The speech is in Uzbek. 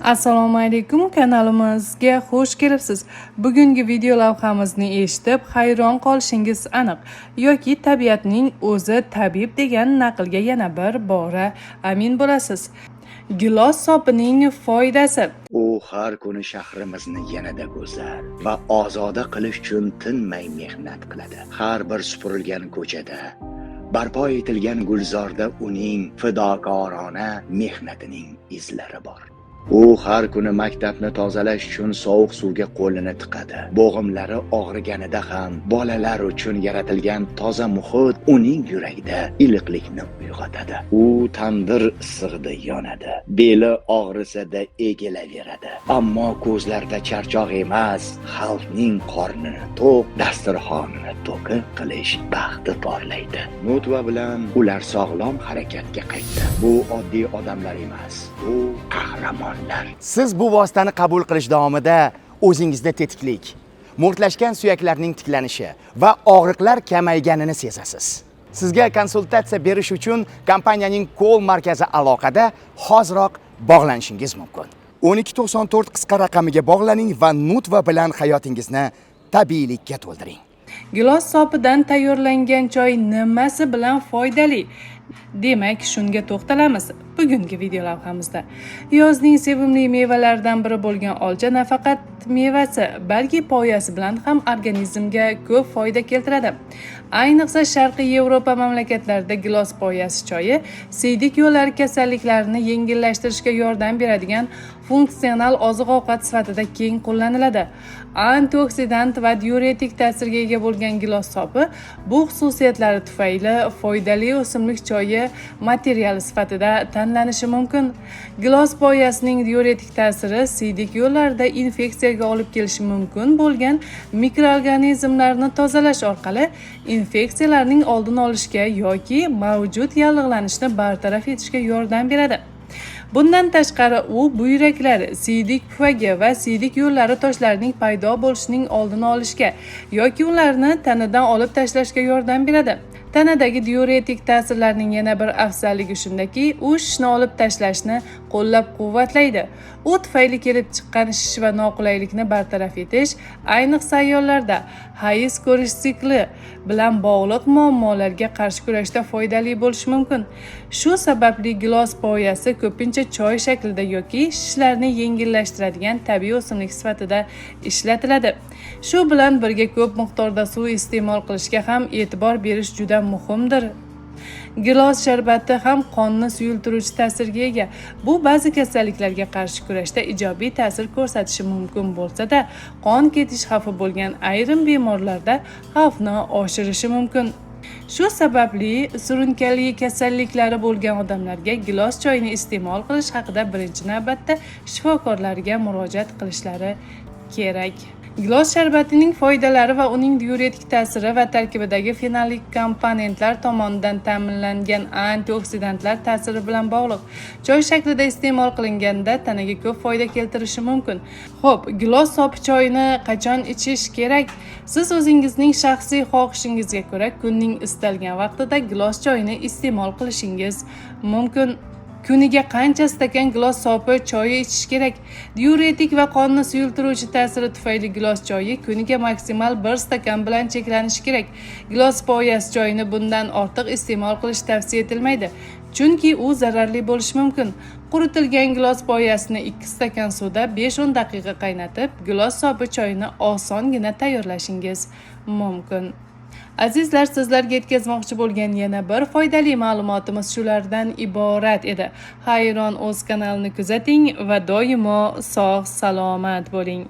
Assalomu alaykum, kanalimizga xush kelibsiz. Bugungi video lavhamizni eshitib hayron qolishingiz aniq yoki tabiatning o'zi tabib degan naqlga yana bir bora amin bo'lasiz. Gilos sopining foydasi. U har kuni shahrimizni yanada go'zal va ozoda qilish uchun tinmay mehnat qiladi. Har bir supurilgan ko'chada, barpo etilgan gulzorda uning fidokorona mehnatining izlari bor. U har kuni maktabni tozalash uchun sovuq suvga qo'lini tiqadi. Bo'g'imlari og'riganida ham bolalar uchun yaratilgan toza muhit uning yuragida iliqlikni uyg'otadi. U tandir issig'ida yonadi. Beli og'risa-da egilaveradi. Ammo ko'zlarida charchoq emas, xalqning qornini to'q, dasturxonini to'kin qilish baxti porlaydi. Nutva bilan ular sog'lom harakatga qaytdi. Bu oddiy odamlar emas, bu qahramonlar. Siz bu vositani qabul qilish davomida o'zingizda tetiklik, mo'rtlashgan suyaklarning tiklanishi va og'riqlar kamayganini sezasiz. Sizga konsultatsiya berish uchun kompaniyaning call markazi aloqada hoziroq bog'lanishingiz mumkin. 1294 qisqa raqamiga bog'laning va Nutva bilan hayotingizni tabiiylikka to'ldiring. Gilos sopidan tayyorlangan choy nimasi bilan foydali? Demak, shunga to'xtalamiz bugungi video lavhamizda. Yozning sevimli mevalaridan biri bo'lgan olcha nafaqat mevasi, balki poyasi bilan ham organizmga ko'p foyda keltiradi. Ayniqsa, Sharqiy Yevropa mamlakatlarida gilos poyasi choyi siydik yo'llari kasalliklarini yengillashtirishga yordam beradigan funksional oziq-ovqat sifatida keng qo'llaniladi. Antioksidant va diuretik ta'sirga ega bo'lgan gilos sopi bu xususiyatlari tufayli foydali o'simlik choyi materiali sifatida tanlanishi mumkin. Gilos poyasining diuretik ta'siri siydik yo'llarida infeksiyaga olib kelishi mumkin bo'lgan mikroorganizmlarni tozalash orqali infeksiyalarning oldini olishga yoki mavjud yallig'lanishni bartaraf etishga yordam beradi. Bundan tashqari, u buyraklar, siydik pufagi va siydik yo'llari toshlarining paydo bo'lishining oldini olishga yoki ularni tanadan olib tashlashga yordam beradi. Tanadagi diuretik ta'sirlarning yana bir afzalligi shundaki, u shishni olib tashlashni qo'llab-quvvatlaydi. U tufayli kelib chiqqan shish va noqulaylikni bartaraf etish, ayniqsa ayollarda hayz ko'rish sikli bilan bog'liq muammolarga qarshi kurashda foydali bo'lishi mumkin. Shu sababli gilos poyasi ko'pincha choy shaklida yoki shishlarni yengillashtiradigan tabiiy o'simlik sifatida ishlatiladi. Shu bilan birga ko'p miqdorda suv iste'mol qilishga ham e'tibor berish juda muhimdir. Gilos sharbati ham qonni suyultiruvchi ta'sirga ega. Bu ba'zi kasalliklarga qarshi kurashda ijobiy ta'sir ko'rsatishi mumkin bo'lsa-da, qon ketish xavfi bo'lgan ayrim bemorlarda xavfni oshirishi mumkin. Shu sababli surunkali kasalliklari bo'lgan odamlarga gilos choyini iste'mol qilish haqida birinchi navbatda shifokorlarga murojaat qilishlari kerak. Gilos sharbatining foydalari va uning diuretik ta'siri va tarkibidagi fenolik komponentlar tomonidan ta'minlangan antioksidantlar ta'siri bilan bog'liq. Choy shaklida iste'mol qilinganda tanaga ko'p foyda keltirishi mumkin. Xo'p, gilos sopi choyini qachon ichish kerak? Siz o'zingizning shaxsiy xohishingizga ko'ra kunning istalgan vaqtida gilos choyini iste'mol qilishingiz mumkin. Kuniga qancha stakan gilos sopi choyi ichish kerak? Diuretik va qonni suyultiruvchi ta'siri tufayli gilos choyi kuniga maksimal 1 stakan bilan cheklanishi kerak. Gilos poyasi choyini bundan ortiq iste'mol qilish tavsiya etilmaydi, chunki u zararli bo'lishi mumkin. Quritilgan gilos poyasini 2 stakan suvda 5-10 daqiqa qaynatib, gilos sopi choyini osongina tayyorlashingiz mumkin. Azizlar, sizlarga yetkazmoqchi bo'lgan yana bir foydali ma'lumotimiz shulardan iborat edi. Hayron o'z kanalini kuzating va doimo sog' salomat bo'ling.